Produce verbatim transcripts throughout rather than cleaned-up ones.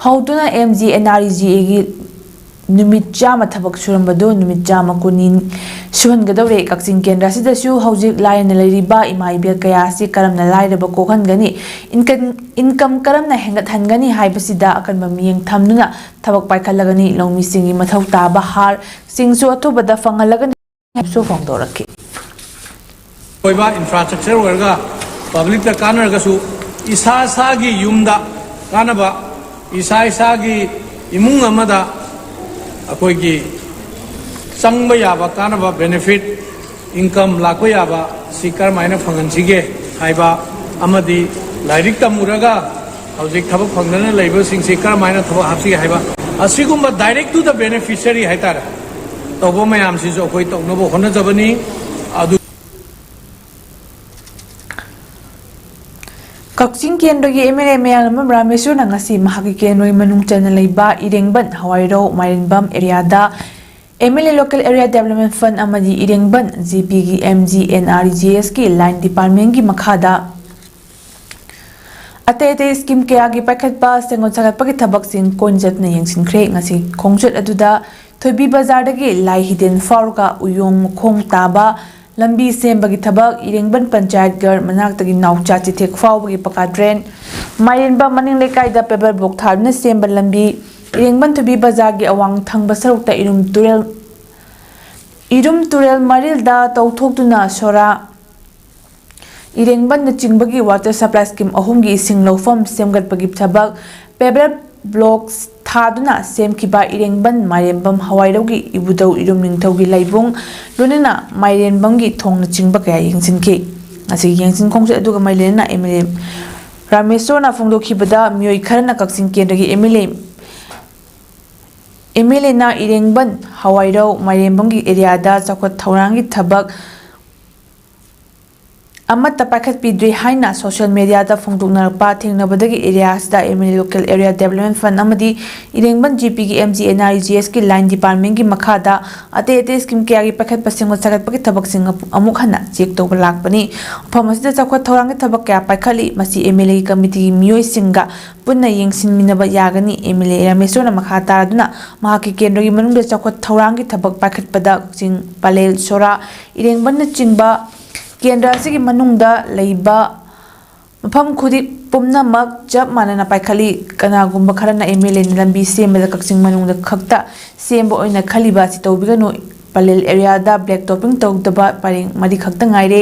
ꯍꯧꯗꯨꯅ M G N R E G ꯑꯦꯒꯤ ꯅꯨꯃꯤꯠ ꯆꯥꯝꯃ ꯊꯕꯛ ꯁꯨꯔꯝꯕꯗꯨ ꯅꯨꯃꯤꯠ ꯆꯥꯝꯃ ꯀꯨꯟꯅꯤ ꯁꯨꯍꯟꯒꯗꯧꯔꯦ꯫ ꯀꯛꯆꯤꯡ ꯀꯦꯟꯗ꯭ꯔ ꯑꯁꯤꯗꯁꯨ ꯍꯧꯖꯤꯛ ꯂꯥꯏꯔꯅ ꯂꯩꯔꯤꯕ ꯏꯃꯥ ꯏꯕꯦꯜ ꯀꯌꯥ ꯑꯁꯤ ꯀꯔꯝꯅ ꯂꯥꯏꯔꯕ ꯀꯣꯛꯍꯟꯒꯅꯤ, ꯏꯟꯀꯝ, ꯏꯟꯀꯝ ꯀꯔꯝꯅ ꯍꯦꯟꯒꯠꯍꯟꯒꯅꯤ ꯍꯥꯏꯕꯁꯤꯗ ꯑꯀꯟꯕ ꯃꯤꯠꯌꯦꯡ ꯊꯝꯗꯨꯅ ꯊꯕꯛ ꯄꯥꯏꯈꯠꯂꯒꯅꯤ꯫ ꯂꯧꯃꯤꯁꯤꯡꯒꯤ ꯃꯊꯧ ꯇꯥꯕ ꯍꯥꯔꯁꯤꯡꯁꯨ ꯑꯊꯨꯕꯗ ꯐꯪꯍꯜꯂꯒꯅꯤ ꯍꯥꯏꯕꯁꯨ ꯐꯣꯡꯗꯣꯔꯛꯈꯤ꯫ ꯑꯣꯏꯕ ꯏꯟꯐ꯭ꯔꯥꯁ꯭ꯇ꯭ꯔꯛꯆꯔ ꯑꯣꯏꯔꯒ ꯄꯕ꯭ꯂꯤꯛꯇ ꯀꯥꯟꯅꯔꯒꯁꯨ ꯏꯁꯥ ꯏꯁꯥꯒꯤ ꯌꯨꯝꯗ ꯀꯥꯟꯅꯕ, ꯏꯁꯥ ꯏꯁꯥꯒꯤ ꯏꯃꯨꯡ ꯑꯃꯗ ꯑꯩꯈꯣꯏꯒꯤ ꯆꯪꯕ ꯌꯥꯕ ꯀꯥꯟꯅꯕ ꯕꯦꯅꯤꯐꯤꯠ, ꯏꯟꯀꯝ ꯂꯥꯛꯄ ꯌꯥꯕ ꯁꯤ ꯀꯔꯝꯍꯥꯏꯅ ꯐꯪꯍꯟꯁꯤꯒꯦ ꯍꯥꯏꯕ ꯑꯃꯗꯤ ꯂꯥꯏꯔꯤꯛ ꯇꯝꯃꯨꯔꯒ ꯍꯧꯖꯤꯛ ꯊꯕꯛ ꯐꯪꯗꯅ ꯂꯩꯕꯁꯤꯡꯁꯤ ꯀꯔꯝꯍꯥꯏꯅ ꯊꯕꯛ ꯍꯥꯞꯁꯤꯒꯦ ꯍꯥꯏꯕ, ꯑꯁꯤꯒꯨꯝꯕ direct to the beneficiary ꯍꯥꯏꯇꯥꯔꯦ, ꯇꯧꯕ ꯃꯌꯥꯝꯁꯤꯁꯨ ꯑꯩꯈꯣꯏ ꯇꯧꯅꯕ ꯍꯣꯠꯅꯖꯕꯅꯤ꯫ ꯑꯗꯨ ꯀꯛꯆꯤꯡ ꯀꯦꯟꯗ꯭ꯔꯒꯤ ꯑꯦꯝ ꯑꯦꯜ ꯑꯦ ꯃꯌꯥꯝ ꯑꯃ ꯔꯥꯃꯦꯁꯣꯔꯅ ꯉꯁꯤ ꯃꯍꯥꯛꯀꯤ ꯀꯦꯟꯗ꯭ꯔꯒꯤ ꯃꯅꯨꯡ ꯆꯟꯅ ꯂꯩꯕ ꯏꯔꯦꯡꯕꯟ, ꯍꯋꯥꯏꯔꯧ, ꯃꯥꯏꯔꯦꯟꯕꯝ ꯑꯦꯔꯤꯌꯥꯗ M L A local area development fund ꯑꯃꯗꯤ ꯏꯔꯦꯡꯕꯟ ꯖꯤ ꯄꯤꯒꯤ M G N R G ꯑꯦꯁꯀꯤ ꯂꯥꯏꯟ ꯗꯤꯄꯥꯔꯠꯃꯦꯟꯒꯤ ꯃꯈꯥꯗ ꯑꯇꯩ ꯑꯇꯩ ꯁ꯭ꯀꯤꯝ ꯀꯌꯥꯒꯤ ꯄꯥꯏꯈꯠꯄ, ꯁꯦꯝꯒꯠ ꯁꯥꯒꯠꯄꯒꯤ ꯊꯕꯛꯁꯤꯡ ꯀꯣꯏꯅ ꯆꯠꯇꯨꯅ ꯌꯦꯡꯁꯤꯟꯈ꯭ꯔꯦ꯫ ꯉꯁꯤ ꯈꯣꯡꯆꯠ ꯑꯗꯨꯗ ꯊꯣꯏꯕꯤ ꯕꯖꯥꯔꯗꯒꯤ ꯂꯥꯏ ꯍꯤꯗꯦꯟ ꯐꯥꯎꯔꯒ ꯎꯌꯣꯡ ꯃꯈꯣꯡ ꯇꯥꯕ ꯂꯝꯕꯤ ꯁꯦꯝꯕꯒꯤ ꯊꯕꯛ, ꯏꯔꯦꯡꯕꯟ ꯄꯟꯆꯥꯌꯠ ꯒꯔ ꯃꯅꯥꯛꯇꯒꯤ ꯅꯥꯎꯆꯥ ꯆꯤꯊꯦꯛ ꯐꯥꯎꯕꯒꯤ ꯄꯀꯥ ꯗ꯭ꯔꯦꯟ, ꯃꯥꯏꯔꯦꯟꯕꯝ ꯃꯅꯤꯡ ꯂꯩꯀꯥꯏꯗ ꯄꯦꯕꯔ ꯕ꯭ꯂꯣꯛ ꯊꯥꯗꯨꯅ ꯁꯦꯝꯕ ꯂꯝꯕꯤ, ꯏꯔꯦꯡꯕꯟ ꯊꯣꯏꯕꯤ ꯕꯖꯥꯔꯒꯤ ꯑꯋꯥꯡ ꯊꯪꯕ ꯁꯔꯨꯛꯇ ꯏꯔꯨꯝ ꯇꯨꯔꯦꯜ, ꯏꯔꯨꯝ ꯇꯨꯔꯦꯜ ꯃꯔꯤꯜꯗ ꯇꯧꯊꯣꯛꯇꯨꯅ ꯁꯣꯔꯥ, ꯏꯔꯦꯡꯕꯟꯅꯆꯤꯡꯕꯒꯤ ꯋꯥꯇꯔ ꯁꯄ꯭ꯂꯥꯏ ꯁ꯭ꯀꯤꯝ ꯑꯍꯨꯝꯒꯤ ꯏꯁꯤꯡ ꯂꯧꯐꯝ ꯁꯦꯝꯒꯠꯄꯒꯤ ꯊꯕꯛ, ꯄꯦꯕꯔ ꯕ꯭ꯂꯣꯛꯁ ꯊꯥꯗꯨꯅ ꯁꯦꯝꯈꯤꯕ ꯏꯔꯦꯡꯕꯟ ꯃꯥꯏꯔꯦꯝꯕꯝ ꯍꯋꯥꯏꯔꯧꯒꯤ ꯏꯕꯨꯙꯧ ꯏꯔꯨꯝ ꯅꯤꯡꯊꯧꯒꯤ ꯂꯥꯏꯕꯨꯡ, ꯂꯣꯏꯅꯅ ꯃꯥꯏꯔꯦꯝꯕꯝꯒꯤ ꯊꯣꯡꯅꯆꯤꯡꯕ ꯀꯌꯥ ꯌꯦꯡꯁꯤꯟꯈꯤ꯫ ꯉꯁꯤꯒꯤ ꯌꯦꯡꯁꯤꯟ ꯈꯣꯡꯆꯠ ꯑꯗꯨꯒ ꯃꯔꯤ ꯂꯩꯅꯅ ꯑꯦꯝ ꯑꯦꯜ ꯑꯦ ꯔꯥꯃꯦꯁꯣꯔꯅ ꯐꯣꯡꯗꯣꯛꯈꯤꯕꯗ, ꯃꯤꯑꯣꯏ ꯈꯔꯅ ꯀꯛꯆꯤꯡ ꯀꯦꯟꯗ꯭ꯔꯒꯤ ꯑꯦꯝ ꯑꯦꯜ ꯑꯦ, ꯑꯦꯝ ꯑꯦꯜ ꯑꯦꯅ ꯏꯔꯦꯡꯕꯟ, ꯍꯋꯥꯏꯔꯧ, ꯃꯥꯏꯔꯦꯝꯕꯝꯒꯤ ꯑꯦꯔꯤꯌꯥꯗ ꯆꯥꯎꯈꯠ ꯊꯧꯔꯥꯡꯒꯤ ꯊꯕꯛ ꯑꯃꯠꯇ ꯄꯥꯏꯈꯠꯄꯤꯗ꯭ꯔꯤ ꯍꯥꯏꯅ ꯁꯣꯁꯤꯌꯦꯜ ꯃꯦꯗꯤꯌꯥꯗ ꯐꯣꯡꯗꯣꯛꯅꯔꯛꯄ ꯊꯦꯡꯅꯕꯗꯒꯤ ꯑꯦꯔꯤꯌꯥ ꯑꯁꯤꯗ M L A local area development fund ꯑꯃꯗꯤ ꯏꯔꯦꯡꯕꯟ ꯖꯤ ꯄꯤꯒꯤ M G N R E G ꯑꯦꯁꯀꯤ ꯂꯥꯏꯟ ꯗꯤꯄꯥꯔꯠꯃꯦꯟꯒꯤ ꯃꯈꯥꯗ ꯑꯇꯩ ꯑꯇꯩ ꯁ꯭ꯀꯤꯝ ꯀꯌꯥꯒꯤ ꯄꯥꯏꯈꯠꯄ ꯁꯦꯝꯒꯠ ꯁꯥꯒꯠꯄꯒꯤ ꯊꯕꯛꯁꯤꯡ ꯑꯃꯨꯛ ꯍꯟꯅ ꯆꯦꯛ ꯇꯧꯕ ꯂꯥꯛꯄꯅꯤ꯫ ꯃꯐꯝ ꯑꯁꯤꯗ ꯆꯥꯎꯈꯠ ꯊꯧꯔꯥꯡꯒꯤ ꯊꯕꯛ ꯀꯌꯥ ꯄꯥꯏꯈꯠꯂꯤ꯫ ꯃꯁꯤ ꯑꯦꯝ ꯑꯦꯜ ꯑꯦꯒꯤ ꯀꯃꯤꯇꯤꯒꯤ ꯃꯤꯑꯣꯏꯁꯤꯡꯒ ꯄꯨꯟꯅ ꯌꯦꯡꯁꯤꯟꯃꯤꯟꯅꯕ ꯌꯥꯒꯅꯤ꯫ ꯑꯦꯝ ꯑꯦꯜ ꯑꯦ ꯔꯥꯃꯦꯁꯣꯔꯅ ꯃꯈꯥ ꯇꯥꯔꯗꯨꯅ ꯃꯍꯥꯛꯀꯤ ꯀꯦꯟꯗ꯭ꯔꯒꯤ ꯃꯅꯨꯡꯗ ꯆꯥꯎꯈꯠ ꯊꯧꯔꯥꯡꯒꯤ ꯊꯕꯛ ꯄꯥꯏꯈꯠꯄꯗ ꯀꯛꯆꯤꯡ, ꯄꯂꯦꯜ, ꯁꯣꯔꯥ, ꯏꯔꯦꯡꯕꯟꯅꯆꯤꯡꯕ ꯀꯦꯟꯗ꯭ꯔ ꯑꯁꯤꯒꯤ ꯃꯅꯨꯡꯗ ꯂꯩꯕ ꯃꯐꯝ ꯈꯨꯗꯤꯡ ꯄꯨꯝꯅꯃꯛ ꯆꯞ ꯃꯥꯟꯅꯅ ꯄꯥꯏꯈꯠꯂꯤ꯫ ꯀꯅꯥꯒꯨꯝꯕ ꯈꯔꯅ ꯑꯦꯝ ꯑꯦꯜ ꯑꯦꯅ ꯂꯝꯕꯤ ꯁꯦꯝꯕꯗ ꯀꯛꯆꯤꯡ ꯃꯅꯨꯡꯗ ꯈꯛꯇ ꯁꯦꯝꯕ ꯑꯣꯏꯅ ꯈꯜꯂꯤꯕ ꯑꯁꯤ ꯇꯧꯕꯤꯒꯅꯨ꯫ ꯄꯂꯦꯜ ꯑꯦꯔꯤꯌꯥꯗ ꯕ꯭ꯂꯦꯛ ꯇꯣꯞꯄꯤꯡ ꯇꯧꯗꯕ ꯄꯔꯦꯡ ꯃꯔꯤ ꯈꯛꯇ ꯉꯥꯏꯔꯦ꯫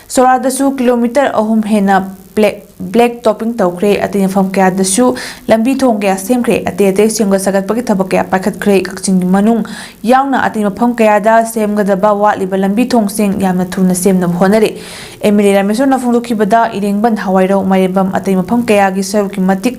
ꯁꯣꯔꯥꯗꯁꯨ ꯀꯤꯂꯣꯃꯤꯇꯔ ꯑꯍꯨꯝ ꯍꯦꯟꯅ ꯕ꯭ꯂꯦꯛ, ꯕ꯭ꯂꯦꯛ ꯇꯣꯞꯄꯤꯡ ꯇꯧꯈ꯭ꯔꯦ꯫ ꯑꯇꯩ ꯃꯐꯝ ꯀꯌꯥꯗꯁꯨ ꯂꯝꯕꯤ ꯊꯣꯡ ꯀꯌꯥ ꯁꯦꯝꯈ꯭ꯔꯦ꯫ ꯑꯇꯩ ꯑꯇꯩ ꯁꯦꯝꯒꯠ ꯁꯥꯒꯠꯄꯒꯤ ꯊꯕꯛ ꯀꯌꯥ ꯄꯥꯏꯈꯠꯈ꯭ꯔꯦ꯫ ꯀꯛꯆꯤꯡꯒꯤ ꯃꯅꯨꯡ ꯌꯥꯎꯅ ꯑꯇꯩ ꯃꯐꯝ ꯀꯌꯥꯗ ꯁꯦꯝꯒꯗꯕ ꯋꯥꯠꯂꯤꯕ ꯂꯝꯕꯤ ꯊꯣꯡꯁꯤꯡ ꯌꯥꯝꯅ ꯊꯨꯅ ꯁꯦꯝꯅꯕ ꯍꯣꯠꯅꯔꯤ꯫ ꯑꯦꯝ ꯑꯦꯜ ꯑꯦ ꯔꯥꯃꯦꯁꯣꯔꯅ ꯐꯣꯡꯗꯣꯛꯈꯤꯕꯗ ꯏꯔꯦꯡꯕꯟ, ꯍꯋꯥꯏꯔꯧ, ꯃꯥꯏꯔꯦꯝꯕꯝ ꯑꯇꯩ ꯃꯐꯝ ꯀꯌꯥꯒꯤ ꯁꯔꯨꯛꯀꯤ ꯃꯇꯤꯛ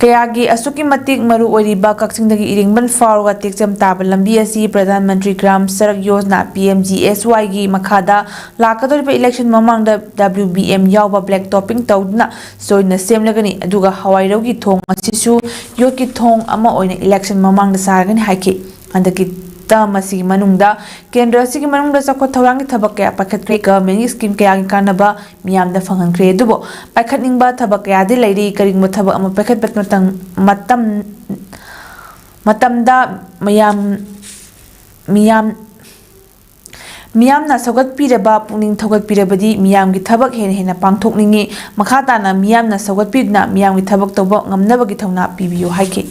ꯀꯌꯥꯒꯤ ꯑꯁꯨꯛꯀꯤ ꯃꯇꯤꯛ ꯃꯔꯨ ꯑꯣꯏꯔꯤꯕ ꯀꯛꯆꯤꯡꯗꯒꯤ ꯏꯔꯦꯡꯕꯟ ꯐꯥꯎꯔꯒ ꯇꯦꯛꯆꯝ ꯇꯥꯕ ꯂꯝꯕꯤ ꯑꯁꯤ Pradhan Mantri Gram Sadak Yojana, P M G S ꯋꯥꯏꯒꯤ ꯃꯈꯥꯗ ꯂꯥꯛꯀꯗꯧꯔꯤꯕ ꯏꯂꯦꯛꯁꯟ ꯃꯃꯥꯡꯗ ꯗꯕ꯭ꯂꯤꯎ ꯕꯤ ꯑꯦꯝ ꯌꯥꯎꯕ ꯕ꯭ꯂꯦꯛ ꯇꯣꯞꯄꯤꯡ ꯇꯧꯗꯨꯅ ꯁꯣꯏꯗꯅ ꯁꯦꯝꯂꯒꯅꯤ꯫ ꯑꯗꯨꯒ ꯍꯋꯥꯏꯔꯧꯒꯤ ꯊꯣꯡ ꯑꯁꯤꯁꯨ ꯌꯣꯠꯀꯤ ꯊꯣꯡ ꯑꯃ ꯑꯣꯏꯅ ꯏꯂꯦꯛꯁꯟ ꯃꯃꯥꯡꯗ ꯁꯥꯔꯒꯅꯤ ꯍꯥꯏꯈꯤ꯫ ꯍꯟꯗꯛꯀꯤ ꯇꯔꯝ ꯑꯁꯤꯒꯤ ꯃꯅꯨꯡꯗ ꯀꯦꯟꯗ꯭ꯔ ꯑꯁꯤꯒꯤ ꯃꯅꯨꯡꯗ ꯆꯥꯎꯈꯠ ꯊꯧꯔꯥꯡꯒꯤ ꯊꯕꯛ ꯀꯌꯥ ꯄꯥꯏꯈꯠꯈ꯭ꯔꯦ꯫ ꯒꯚꯔꯟꯃꯦꯟꯠꯀꯤ ꯁ꯭ꯀꯤꯝ ꯀꯌꯥꯒꯤ ꯀꯥꯟꯅꯕ ꯃꯤꯌꯥꯝꯗ ꯐꯪꯍꯟꯈ꯭ꯔꯦ꯫ ꯑꯗꯨꯕꯨ ꯄꯥꯏꯈꯠꯅꯤꯡꯕ ꯊꯕꯛ ꯀꯌꯥꯗꯤ ꯂꯩꯔꯤ꯫ ꯀꯔꯤꯒꯨꯝꯕ ꯊꯕꯛ ꯑꯃ ꯄꯥꯏꯈꯠꯄ ꯃꯇꯝ, ꯃꯇꯝ, ꯃꯇꯝꯗ ꯃꯌꯥꯝ, ꯃꯤꯌꯥꯝ, ꯃꯤꯌꯥꯝꯅ ꯁꯧꯒꯠꯄꯤꯔꯕ, ꯄꯨꯛꯅꯤꯡ ꯊꯧꯒꯠꯄꯤꯔꯕꯗꯤ ꯃꯤꯌꯥꯝꯒꯤ ꯊꯕꯛ ꯍꯦꯟꯅ ꯍꯦꯟꯅ ꯄꯥꯡꯊꯣꯛꯅꯤꯡꯏ꯫ ꯃꯈꯥ ꯇꯥꯅ ꯃꯤꯌꯥꯝꯅ ꯁꯧꯒꯠꯄꯤꯗꯨꯅ ꯃꯤꯌꯥꯝꯒꯤ ꯊꯕꯛ ꯇꯧꯕ ꯉꯝꯅꯕꯒꯤ ꯊꯧꯅꯥ ꯄꯤꯕꯤꯌꯨ ꯍꯥꯏꯈꯤ꯫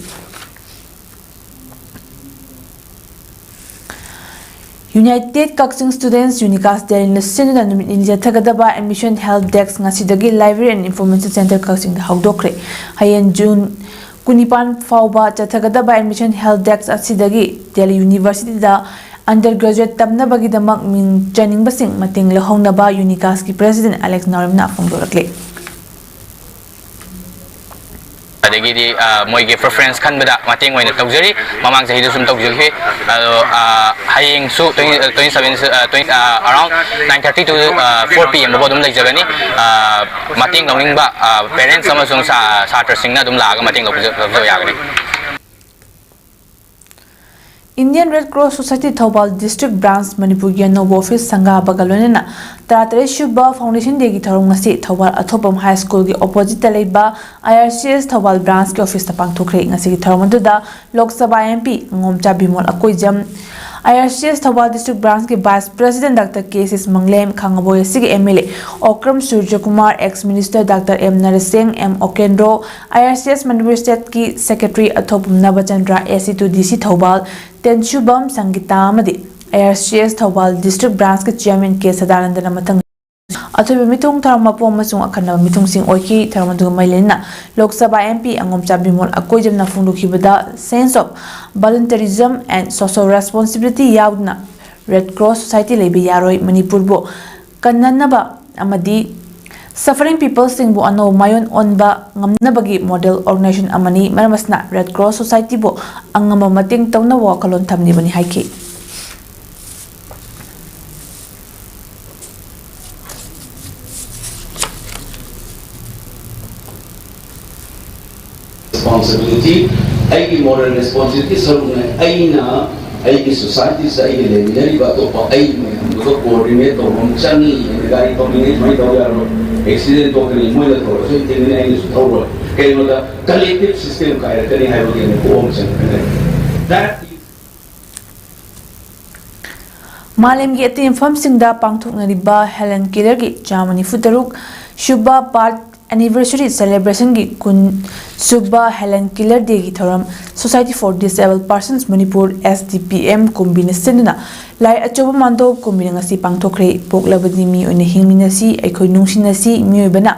United Kakching Students, ꯌꯨꯅꯤꯀꯥꯁ ꯗꯦꯜꯂꯤꯅ ꯁꯤꯟꯗꯨꯅ ꯅꯨꯃꯤꯠ ꯅꯤꯅꯤ ꯆꯠꯊꯒꯗꯕ Admission Help Desk ꯉꯁꯤꯗꯒꯤ Library and Information Centre ꯀꯛꯆꯤꯡꯗ ꯍꯧꯗꯣꯛꯈ꯭ꯔꯦ꯫ ꯍꯌꯦꯡ ꯖꯨꯟ ꯀꯨꯟꯅꯤꯄꯥꯟ ꯐꯥꯎꯕ ꯆꯠꯊꯒꯗꯕ Admission Help Desk ꯑꯁꯤꯗꯒꯤ ꯗꯦꯜꯂꯤ ꯌꯨꯅꯤꯚꯔꯁꯤꯇꯤꯗ undergraduate ꯇꯝꯅꯕꯒꯤꯗꯃꯛ ꯃꯤꯡ ꯆꯟꯅꯤꯡꯕꯁꯤꯡ ꯃꯇꯦꯡ ꯂꯧꯍꯧꯅꯕ ꯌꯨꯅꯤꯀꯥꯁꯀꯤ president ꯑꯂꯦꯛꯁ ꯅꯥꯎꯔꯦꯝꯅ ꯐꯣꯡꯗꯣꯔꯛꯂꯤ꯫ ꯑꯗꯒꯤꯗꯤ ꯃꯣꯏꯒꯤ ꯄ꯭ꯔꯤꯐꯔꯦꯟꯁ ꯈꯟꯕꯗ ꯃꯇꯦꯡ ꯑꯣꯏꯅ ꯇꯧꯖꯔꯤ꯫ ꯃꯃꯥꯡ ꯆꯍꯤꯗꯁꯨ ꯑꯗꯨꯝ ꯇꯧꯖꯈꯤ꯫ ꯑꯗꯣ ꯍꯌꯦꯡꯁꯨ twenty twenty seven, around nine thirty to four P M ꯐꯥꯎ ꯑꯗꯨꯝ ꯂꯩꯖꯒꯅꯤ꯫ ꯃꯇꯦꯡ ꯂꯧꯅꯤꯡꯕ ꯄꯦꯔꯦꯟꯁ ꯑꯃꯁꯨꯡ ꯁꯥꯇ꯭ꯔꯁꯤꯡꯅ ꯑꯗꯨꯝ ꯂꯥꯛꯑꯒ ꯃꯇꯦꯡ ꯂꯧꯕꯤꯕ ꯌꯥꯒꯅꯤ꯫ Indian Red Cross Society Thoubal District Branch ꯃꯅꯤꯄꯨꯔꯒꯤ ꯑꯅꯧꯕ ꯑꯣꯐꯤꯁ ꯁꯪꯒꯥꯕꯒ ꯂꯣꯏꯅꯅ ꯇꯔꯥꯇꯔꯦꯠ ꯁꯨꯕ Foundation Dayꯒꯤ ꯊꯧꯔꯝ ꯉꯁꯤ ꯊꯧꯕꯥꯜ ꯑꯊꯣꯛꯄꯝ ꯍꯥꯏ ꯁ꯭ꯀꯨꯜꯒꯤ ꯑꯣꯄꯣꯖꯤꯠꯇ ꯂꯩꯕ I R C S Thoubal ꯕ꯭ꯔꯥꯟꯁꯀꯤ ꯑꯣꯐꯤꯁꯇ ꯄꯥꯡꯊꯣꯛꯈ꯭ꯔꯦ꯫ ꯉꯁꯤꯒꯤ ꯊꯧꯔꯝ ꯑꯗꯨꯗ ꯂꯣꯛ ꯁꯚꯥ M P ꯑꯉꯣꯝꯆꯥ Bimol Akoijam, I R C S Thoubal district ꯕ꯭ꯔꯥꯟꯁꯀꯤ vice president doctor K Sis Manglem, Khangabok S ꯁꯤꯒꯤ M L A Okram Surjakumar, ex minister doctor M Narsing, M Okendro, I R C S Manipur ꯁ꯭ꯇꯦꯠꯀꯤ ꯁꯦꯀ꯭ꯔꯦꯇꯔꯤ ꯑꯊꯣꯛꯄꯝ ꯅꯕꯆꯟꯗ꯭ꯔ, A C to D C Thoubal ꯇꯦꯟꯁꯨꯕꯝ ꯁꯪꯒꯤꯇꯥ ꯑꯃꯗꯤ I R C S Thoubal district ꯕ꯭ꯔꯥꯟꯁꯀꯤ chairman K ꯁꯗꯥꯅꯟꯗꯅ ꯃꯊꯪ ꯑꯊꯣꯏꯕ ꯃꯤꯊꯨꯡ ꯊꯧꯔꯝ ꯃꯄꯨ ꯑꯃꯁꯨꯡ ꯑꯈꯟꯅꯕ ꯃꯤꯊꯨꯡꯁꯤꯡ ꯑꯣꯏꯈꯤ꯫ ꯊꯧꯔꯝ ꯑꯗꯨꯒ ꯃꯔꯤ ꯂꯩꯅꯅ ꯂꯣꯛ ꯁꯚꯥ M P ꯑꯉꯣꯝꯆꯥ Bimol ꯑꯀꯣꯏꯖꯝꯅ ꯐꯣꯡꯗꯣꯛꯈꯤꯕꯗ, sense of volunteerism and social responsibility ꯌꯥꯎꯗꯅ Red Cross Society ꯂꯩꯕ ꯌꯥꯔꯣꯏ꯫ ꯃꯅꯤꯄꯨꯔꯕꯨ ꯀꯟꯅꯅꯕ ꯑꯃꯗꯤ suffering peopleꯁꯤꯡꯕꯨ ꯑꯅꯧꯕ ꯃꯥꯏꯑꯣꯟ ꯑꯣꯟꯕ ꯉꯝꯅꯕꯒꯤ model organization ꯑꯃꯅꯤ꯫ ꯃꯔꯝ ꯑꯁꯤꯅ Red Cross Societyꯕꯨ ꯑꯉꯝꯕ ꯃꯇꯦꯡ ꯇꯧꯅꯕ ꯋꯥꯈꯜꯂꯣꯟ ꯊꯝꯂꯤꯕꯅꯤ ꯍꯥꯏꯈꯤ꯫ Responsibility, ꯑꯩꯒꯤ moral responsibility ꯁꯔꯨꯛꯅꯦ꯫ ꯑꯩꯅ ꯑꯩꯒꯤ societyꯁꯤꯗ ꯑꯩꯒ ꯂꯩꯃꯤꯟꯅꯔꯤꯕ ꯑꯇꯣꯞꯄ ꯑꯩ ꯃꯌꯥꯝꯗꯨꯒ coordinate ꯇꯧꯕ ꯑꯃ ꯆꯪꯉꯤ꯫ ꯑꯩꯅ ꯒꯥꯔꯤ ꯊꯧꯅꯤꯡꯉꯦ, ꯁꯨꯃꯥꯏꯅ ꯇꯧ ꯌꯥꯔꯣꯏ, accident ꯊꯣꯛꯀꯅꯤ, ꯃꯣꯏꯅ ꯊꯧꯔꯁꯨ ꯑꯩ ꯊꯦꯡꯅꯅꯤ, ꯑꯩꯅꯁꯨ ꯊꯧꯔꯣꯏ꯫ ꯀꯩꯒꯤꯅꯣꯗ collective system ꯀꯥꯏꯔꯛꯀꯅꯤ ꯍꯥꯏꯕꯒꯤ ꯑꯩꯅ ꯀꯣꯛ ꯑꯃ ꯆꯪꯉꯛꯀꯅꯤ꯫ That is ꯃꯥꯂꯦꯝꯒꯤ ꯑꯇꯩ ꯃꯐꯝꯁꯤꯡꯗ ꯄꯥꯡꯊꯣꯛꯅꯔꯤꯕ Helen Kellerꯒꯤ ꯆꯥꯝꯃ ꯅꯤꯐꯨ ꯇꯔꯨꯛ ꯁꯨꯕ birth anniversary celebrationꯒꯤ ꯀꯨꯟ ꯁꯨꯕ Helen Keller Dayꯒꯤ ꯊꯧꯔꯝ Society for Disabled Persons Manipur, S D P M, ꯀꯨꯝꯕꯤꯅ ꯁꯤꯟꯗꯨꯅ ꯂꯥꯏ ꯑꯆꯧꯕ ꯃꯥꯟꯗꯣꯞ ꯀꯨꯝꯕꯤꯅ ꯉꯁꯤ ꯄꯥꯡꯊꯣꯛꯈ꯭ꯔꯦ꯫ ꯄꯣꯛꯂꯕꯗꯤ ꯃꯤ ꯑꯣꯏꯅ ꯍꯤꯡꯃꯤꯟꯅꯁꯤ, ꯑꯩꯈꯣꯏ ꯅꯨꯡꯁꯤꯅꯁꯤ, ꯃꯤꯑꯣꯏꯕꯅ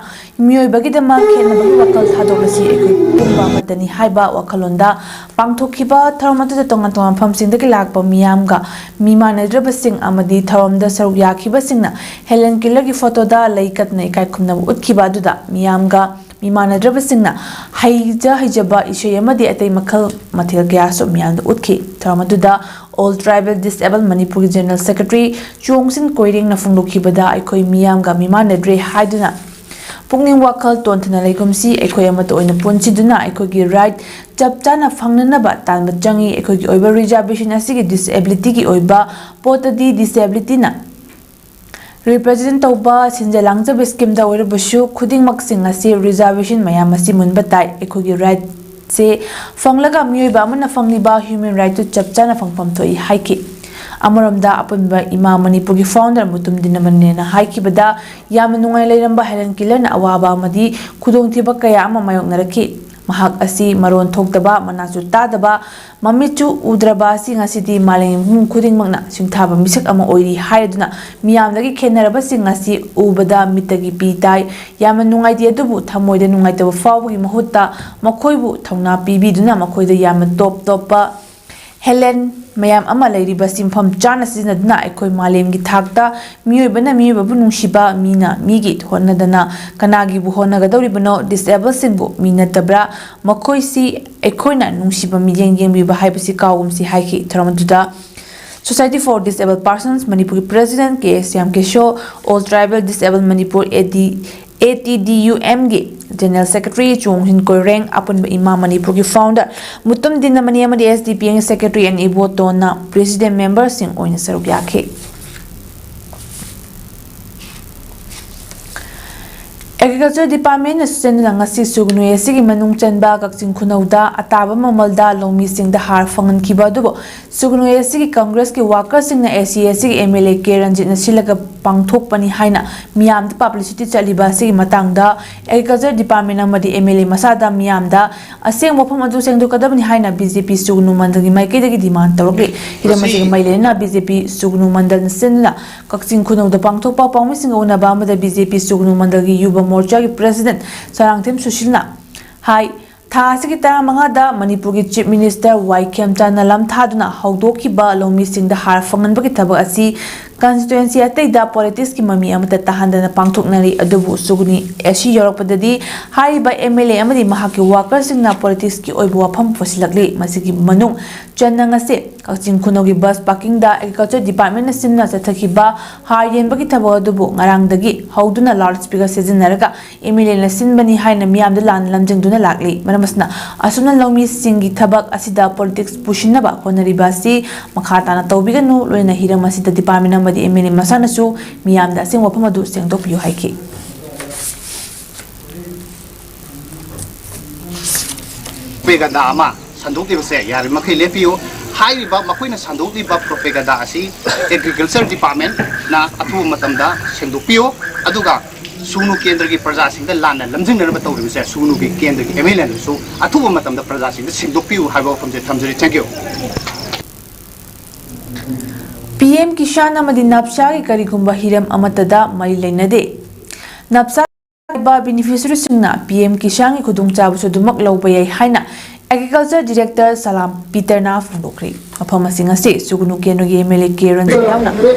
ꯃꯤꯑꯣꯏꯕꯒꯤꯗꯃꯛ ꯈꯦꯠꯅꯕꯒꯤ ꯋꯥꯈꯜ ꯊꯥꯗꯣꯛꯂꯁꯤ, ꯑꯩꯈꯣꯏ ꯄꯨꯝꯕ ꯑꯃꯠꯇꯅꯤ ꯍꯥꯏꯕ ꯋꯥꯈꯜꯂꯣꯟꯗ ꯄꯥꯡꯊꯣꯛꯈꯤꯕ ꯊꯧꯔꯝ ꯑꯗꯨꯗ ꯇꯣꯉꯥꯟ ꯇꯣꯉꯥꯟꯕ ꯃꯐꯝꯁꯤꯡꯗꯒꯤ ꯂꯥꯛꯄ ꯃꯤꯌꯥꯝꯒ ꯃꯤ ꯃꯥꯟꯅꯗ꯭ꯔꯕꯁꯤꯡ ꯑꯃꯗꯤ ꯊꯧꯔꯝꯗ ꯁꯔꯨꯛ ꯌꯥꯈꯤꯕꯁꯤꯡꯅ Helen Kellerꯒꯤ photoꯗ ꯂꯩ ꯀꯠꯇꯨꯅ ꯏꯀꯥꯏ ꯈꯨꯝꯅꯕ ꯎꯠꯈꯤꯕ ꯑꯗꯨꯗ ꯃꯤꯌꯥꯝꯒ ꯃꯤꯃꯥꯟꯅꯗ꯭ꯔꯕꯁꯤꯡꯅ ꯍꯩꯖ ꯍꯩꯖꯕ ꯏꯁꯩ ꯑꯃꯗꯤ ꯑꯇꯩ ꯃꯈꯜ ꯃꯊꯦꯜ ꯀꯌꯥꯁꯨ ꯃꯤꯌꯥꯝꯗ ꯎꯠꯈꯤ꯫ ꯊꯧꯔꯝ ꯑꯗꯨꯗ All Tribal Disable ꯃꯅꯤꯄꯨꯔꯒꯤ General Secretary ꯆꯣꯡꯁꯤꯟ ꯀꯣꯏꯔꯦꯡꯅ ꯐꯣꯡꯗꯣꯛꯈꯤꯕꯗ, ꯑꯩꯈꯣꯏ ꯃꯤꯌꯥꯝꯒ ꯃꯤꯃꯥꯟꯅꯗ꯭ꯔꯦ ꯍꯥꯏꯗꯨꯅ ꯄꯨꯛꯅꯤꯡ ꯋꯥꯈꯜ ꯇꯣꯟꯊꯅ ꯂꯩꯒꯨꯝꯁꯤ, ꯑꯩꯈꯣꯏ ꯑꯃꯠꯇ ꯑꯣꯏꯅ ꯄꯨꯟꯁꯤꯗꯨꯅ ꯑꯩꯈꯣꯏꯒꯤ right ꯆꯞ ꯆꯥꯅ ꯐꯪꯅꯅꯕ ꯇꯥꯟꯕ ꯆꯪꯏ꯫ ꯑꯩꯈꯣꯏꯒꯤ ꯑꯣꯏꯕ reservation ꯑꯁꯤꯒꯤ disabilityꯒꯤ ꯑꯣꯏꯕ ꯄꯣꯠꯇꯗꯤ disabilityꯅ represent ꯇꯧꯕ ꯁꯤꯟꯖ ꯂꯥꯡꯖꯕ schemeꯗ ꯑꯣꯏꯔꯕꯁꯨ, ꯈꯨꯗꯤꯡꯃꯛꯁꯤꯡ ꯑꯁꯤ reservation ꯃꯌꯥꯝ ꯑꯁꯤ ꯃꯨꯟꯕ ꯇꯥꯏ꯫ ꯑꯩꯈꯣꯏꯒꯤ rightꯁꯦ ꯐꯪꯂꯒ ꯃꯤꯑꯣꯏꯕ ꯑꯃꯅ ꯐꯪꯂꯤꯕ human rightꯇꯨ ꯆꯞ ꯆꯥꯅ ꯐꯪꯐꯝ ꯊꯣꯛꯏ ꯍꯥꯏꯈꯤ꯫ ꯑꯃꯔꯣꯝꯗ ꯑꯄꯨꯟꯕ ꯏꯃꯥ ꯃꯅꯤꯄꯨꯔꯒꯤ founder ꯃꯨꯇꯨꯝ ꯗꯤꯅꯃꯅꯤꯅ ꯍꯥꯏꯈꯤꯕꯗ, ꯌꯥꯝꯅ ꯅꯨꯡꯉꯥꯏ ꯂꯩꯔꯝꯕ ꯍꯦꯂꯦꯟ ꯀꯤꯂꯔꯅ ꯑꯋꯥꯕ ꯑꯃꯗꯤ ꯈꯨꯗꯣꯡꯊꯤꯕ ꯀꯌꯥ ꯑꯃ ꯃꯥꯌꯣꯛꯅꯔꯛꯈꯤ꯫ ꯃꯍꯥꯛ ꯑꯁꯤ ꯃꯔꯣꯟ ꯊꯣꯛꯇꯕ, ꯃꯅꯥꯁꯨ ꯇꯥꯗꯕ, ꯃꯃꯤꯠꯁꯨ ꯎꯗ꯭ꯔꯕ ꯑꯁꯤ ꯉꯁꯤꯗꯤ ꯃꯥꯂꯦꯝꯒꯤ ꯃꯐꯝ ꯈꯨꯗꯤꯡꯃꯛꯅ ꯁꯤꯡꯊꯥꯕ ꯃꯤꯁꯛ ꯑꯃ ꯑꯣꯏꯔꯤ ꯍꯥꯏꯔꯗꯨꯅ, ꯃꯤꯌꯥꯝꯗꯒꯤ ꯈꯦꯟꯅꯔꯕꯁꯤꯡ ꯑꯁꯤ ꯎꯕꯗ ꯃꯤꯠꯇꯒꯤ ꯄꯤ ꯇꯥꯏ꯫ ꯌꯥꯝꯅ ꯅꯨꯡꯉꯥꯏꯇꯦ, ꯑꯗꯨꯕꯨ ꯊꯃꯣꯏꯗ ꯅꯨꯡꯉꯥꯏꯇꯕ ꯐꯥꯎꯕꯒꯤ ꯃꯍꯨꯠꯇ ꯃꯈꯣꯏꯕꯨ ꯊꯧꯅꯥ ꯄꯤꯕꯤꯗꯨꯅ ꯃꯈꯣꯏꯗ ꯌꯥꯝꯅ ꯇꯣꯞ ꯇꯣꯞꯄ ꯍꯦꯂꯦꯟ ꯃꯌꯥꯝ ꯑꯃ ꯂꯩꯔꯤꯕꯁꯤ ꯃꯐꯝ ꯆꯥꯅ ꯁꯤꯖꯤꯟꯅꯗꯨꯅ ꯑꯩꯈꯣꯏ ꯃꯥꯂꯦꯝꯒꯤ ꯊꯥꯛꯇ ꯃꯤꯑꯣꯏꯕꯅ ꯃꯤꯑꯣꯏꯕꯕꯨ ꯅꯨꯡꯁꯤꯕ, ꯃꯤꯅ ꯃꯤꯒꯤ ꯍꯣꯠꯅꯗꯅ ꯀꯅꯥꯒꯤꯕꯨ ꯍꯣꯠꯅꯒꯗꯧꯔꯤꯕꯅꯣ? Disablesꯁꯤꯡꯕꯨ ꯃꯤ ꯅꯠꯇꯕ꯭ꯔꯥ? ꯃꯈꯣꯏꯁꯤ ꯑꯩꯈꯣꯏꯅ ꯅꯨꯡꯁꯤꯕ ꯃꯤꯠꯌꯦꯡ ꯌꯦꯡꯕꯤꯕ ꯍꯥꯏꯕꯁꯤ ꯀꯥꯎꯒꯨꯝꯁꯤ ꯍꯥꯏꯈꯤ꯫ ꯊꯧꯔꯝ ꯑꯗꯨꯗ Society for Disabled Persons ꯃꯅꯤꯄꯨꯔꯒꯤ president K S Shyam Kesho, All Tribal Disable Manipur, A D, A T D U ꯑꯦꯝꯒꯤ General Secretary ꯆꯣꯡꯁꯤꯟ ꯀꯣꯏꯔꯦꯡ, ꯑꯄꯨꯟꯕ ꯏꯃꯥ ꯃꯅꯤꯄꯨꯔꯒꯤ founder ꯃꯨꯇꯨꯝ ꯗꯤꯅꯃꯅꯤ ꯑꯃꯗꯤ ꯑꯦꯁ ꯗꯤ ꯄꯤ ꯑꯦꯝꯒꯤ secretary ꯑꯦꯟ ꯏꯕꯣꯇꯣꯟꯅ president memberꯁꯤꯡ ꯑꯣꯏꯅ ꯁꯔꯨꯛ ꯌꯥꯈꯤ꯫ Agriculture Departmentꯅ ꯁꯤꯟꯗꯨꯅ ꯉꯁꯤ ꯁꯨꯒꯅꯨ ꯑꯦ ꯁꯤꯒꯤ ꯃꯅꯨꯡ ꯆꯟꯕ ꯀꯛꯆꯤꯡ ꯈꯨꯅꯧꯗ ꯑꯇꯥꯕ ꯃꯃꯜꯗ ꯂꯧꯃꯤꯁꯤꯡꯗ ꯍꯥꯔ ꯐꯪꯍꯟꯈꯤꯕ ꯑꯗꯨꯕꯨ ꯁꯨꯒꯅꯨ ꯑꯦ ꯁꯤꯒꯤ Congressꯀꯤ workerꯁꯤꯡꯅ ꯑꯦ ꯁꯤ ꯑꯦ ꯁꯤꯒꯤ ꯑꯦꯝ ꯑꯦꯜ ꯑꯦ ꯀꯦ ꯔꯟꯖꯤꯠꯅ ꯁꯤꯜꯂꯒ ꯄꯥꯡꯊꯣꯛꯄꯅꯤ ꯍꯥꯏꯅ ꯃꯤꯌꯥꯝꯗ publicity ꯆꯠꯂꯤꯕ ꯑꯁꯤꯒꯤ ꯃꯇꯥꯡꯗ Agriculture Department ꯑꯃꯗꯤ ꯑꯦꯝ ꯑꯦꯜ ꯑꯦ ꯃꯁꯥꯗ ꯃꯤꯌꯥꯝꯗ ꯑꯁꯦꯡꯕ ꯋꯥꯐꯝ ꯑꯗꯨ ꯁꯦꯡꯗꯣꯛꯀꯗꯕꯅꯤ ꯍꯥꯏꯅ ꯕꯤ ꯖꯦ ꯄꯤ ꯁꯨꯒꯅꯨ ꯃꯟꯗꯜꯒꯤ ꯃꯥꯏꯀꯩꯗꯒꯤ demand ꯇꯧꯔꯛꯂꯤ꯫ ꯍꯤꯔꯝ ꯑꯁꯤꯒꯤ ꯃꯁꯤ ꯃꯩ ꯂꯩꯅꯅ ꯕꯤ ꯖꯦ ꯄꯤ ꯁꯨꯒꯅꯨ ꯃꯟꯗꯜꯅ ꯁꯤꯟꯗꯨꯅ ꯀꯛꯆꯤꯡ ꯈꯨꯅꯧꯗ ꯄꯥꯡꯊꯣꯛꯄ ꯄꯥꯎꯃꯤꯁꯤꯡꯒ ꯎꯅꯕ ꯑꯃꯗ ꯕꯤ ꯖꯦ ꯄꯤ ꯁꯨꯒꯅꯨ ꯃꯟꯗꯜꯒꯤ ꯌꯨꯕ ꯃꯣꯔꯆꯥꯒꯤ president ꯁꯔꯥꯡꯊꯦꯝ ꯁꯨꯁꯤꯜꯅ ꯍꯥꯏ, ꯊꯥ ꯑꯁꯤꯒꯤ ꯇꯔꯥꯃꯉꯥꯗ ꯃꯅꯤꯄꯨꯔꯒꯤ Chief Minister ꯋꯥꯏ ꯈꯦꯝꯆꯥꯟꯅ ꯂꯝ ꯊꯥꯗꯨꯅ ꯍꯧꯗꯣꯛꯈꯤꯕ ꯂꯧꯃꯤꯁꯤꯡꯗ ꯍꯥꯔ ꯐꯪꯍꯟꯕꯒꯤ ꯊꯕꯛ ꯑꯁꯤ Constituency ꯑꯇꯩꯗ politics ꯀꯤ ꯃꯃꯤ ꯑꯃꯠꯇ ꯇꯥꯍꯟꯗꯅ ꯄꯥꯡꯊꯣꯛꯅꯔꯤ꯫ ꯑꯗꯨꯕꯨ ꯁꯨꯒꯅꯨ ꯑꯦꯁꯤ ꯌꯧꯔꯛꯄꯗꯗꯤ ꯍꯥꯏꯔꯤꯕ MLA ꯑꯃꯗꯤ ꯃꯍꯥꯛꯀꯤ workers ꯁꯤꯡꯅ politics ꯀꯤ ꯑꯣꯏꯕ ꯋꯥꯐꯝ ꯄꯨꯁꯤꯜꯂꯛꯂꯤ꯫ ꯃꯁꯤꯒꯤ ꯃꯅꯨꯡ ꯆꯟꯅ ꯉꯁꯤ ꯀꯛꯆꯤꯡ ꯈꯨꯅꯧꯒꯤ bus parking ꯗ Agriculture Department ꯅ ꯁꯤꯟꯗꯨꯅ ꯆꯠꯊꯈꯤꯕ ꯍꯥꯔ ꯌꯦꯟꯕꯒꯤ ꯊꯕꯛ ꯑꯗꯨꯕꯨ ꯉꯔꯥꯡꯗꯒꯤ ꯍꯧꯗꯨꯅ loud speaker ꯁꯤꯖꯤꯟꯅꯔꯒ MLA ꯅ ꯁꯤꯟꯕꯅꯤ ꯍꯥꯏꯅ ꯃꯤꯌꯥꯝꯗ ꯂꯥꯟꯅ ꯂꯝꯖꯤꯡꯗꯨꯅ ꯂꯥꯛꯂꯤ꯫ ꯃꯔꯝ ꯑꯁꯤꯅ, ꯑꯁꯨꯝꯅ ꯂꯧꯃꯤꯁꯤꯡꯒꯤ ꯊꯕꯛ ꯑꯁꯤꯗ politics ꯄꯨꯁꯤꯟꯅꯕ ꯍꯣꯠꯅꯔꯤꯕ ꯑꯁꯤ ꯃꯈꯥ ꯇꯥꯅ ꯇꯧꯕꯤꯒꯅꯨ꯫ ꯂꯣꯏꯅ ꯍꯤꯔꯝ ꯑꯁꯤꯗ department ꯑꯃꯗꯤ MLA ꯃꯁꯥꯅꯁꯨ ꯃꯤꯌꯥꯝꯗ ꯑꯁꯦꯡꯕ ꯋꯥꯐꯝ ꯑꯗꯨ ꯁꯦꯡꯗꯣꯛꯄꯤꯌꯨ ꯍꯥꯏꯈꯤ꯫ Propaganda ꯑꯃ ꯁꯟꯗꯣꯛꯂꯤꯕꯁꯦ ꯌꯥꯔꯤꯕꯃꯈꯩ ꯂꯦꯞꯄꯤꯌꯨ꯫ ꯍꯥꯏꯔꯤꯕ ꯃꯈꯣꯏꯅ ꯁꯟꯗꯣꯛꯂꯤꯕ propaganda ꯑꯁꯤ Agriculture Department ꯅ ꯑꯊꯨꯕ ꯃꯇꯝꯗ ꯁꯦꯡꯗꯣꯛꯄꯤꯌꯨ꯫ ꯑꯗꯨꯒ ꯁꯨꯒꯅꯨ ꯀꯦꯟꯗ꯭ꯔꯒꯤ ꯄ꯭ꯔꯖꯥꯁꯤꯡꯗ ꯂꯥꯟꯅ ꯂꯝꯖꯤꯡꯅꯅꯕ ꯇꯧꯔꯤꯕꯁꯦ ꯁꯨꯒꯅꯨꯒꯤ ꯀꯦꯟꯗ꯭ꯔꯒꯤ MLA ꯅꯁꯨ ꯑꯊꯨꯕ ꯃꯇꯝꯗ ꯄ꯭ꯔꯖꯥꯁꯤꯡꯗ ꯁꯦꯡꯗꯣꯛꯄꯤꯌꯨ ꯍꯥꯏꯕ ꯋꯥꯐꯝꯁꯦ ꯊꯝꯖꯔꯤ꯫ Thank you꯫ PM ꯀꯤꯁꯥꯟ ꯑꯃꯗꯤ ꯅꯞꯁꯥꯒꯤ ꯀꯔꯤꯒꯨꯝꯕ ꯍꯤꯔꯝ ꯑꯃꯠꯇꯗ ꯃꯔꯤ ꯂꯩꯅꯗꯦ꯫ ꯅꯞꯁꯥ ꯂꯩꯕ beneficiary ꯁꯤꯡꯅ PM ꯀꯤꯁꯥꯟꯒꯤ ꯈꯨꯗꯣꯡꯆꯥꯕꯁꯨ ꯑꯗꯨꯃꯛ ꯂꯧꯕ ꯌꯥꯏ ꯍꯥꯏꯅ Agriculture Director ꯁꯂꯥꯝ ꯄꯤꯇꯔꯅ ꯐꯣꯡꯗꯣꯛꯈ꯭ꯔꯦ꯫ ꯃꯐꯝ ꯑꯁꯤꯡ ꯑꯁꯤ ꯁꯨꯒꯅꯨ ꯀꯦꯟꯗ꯭ꯔꯒꯤ MLA ꯀꯦ ꯔꯟꯖꯟ ꯌꯥꯎꯅ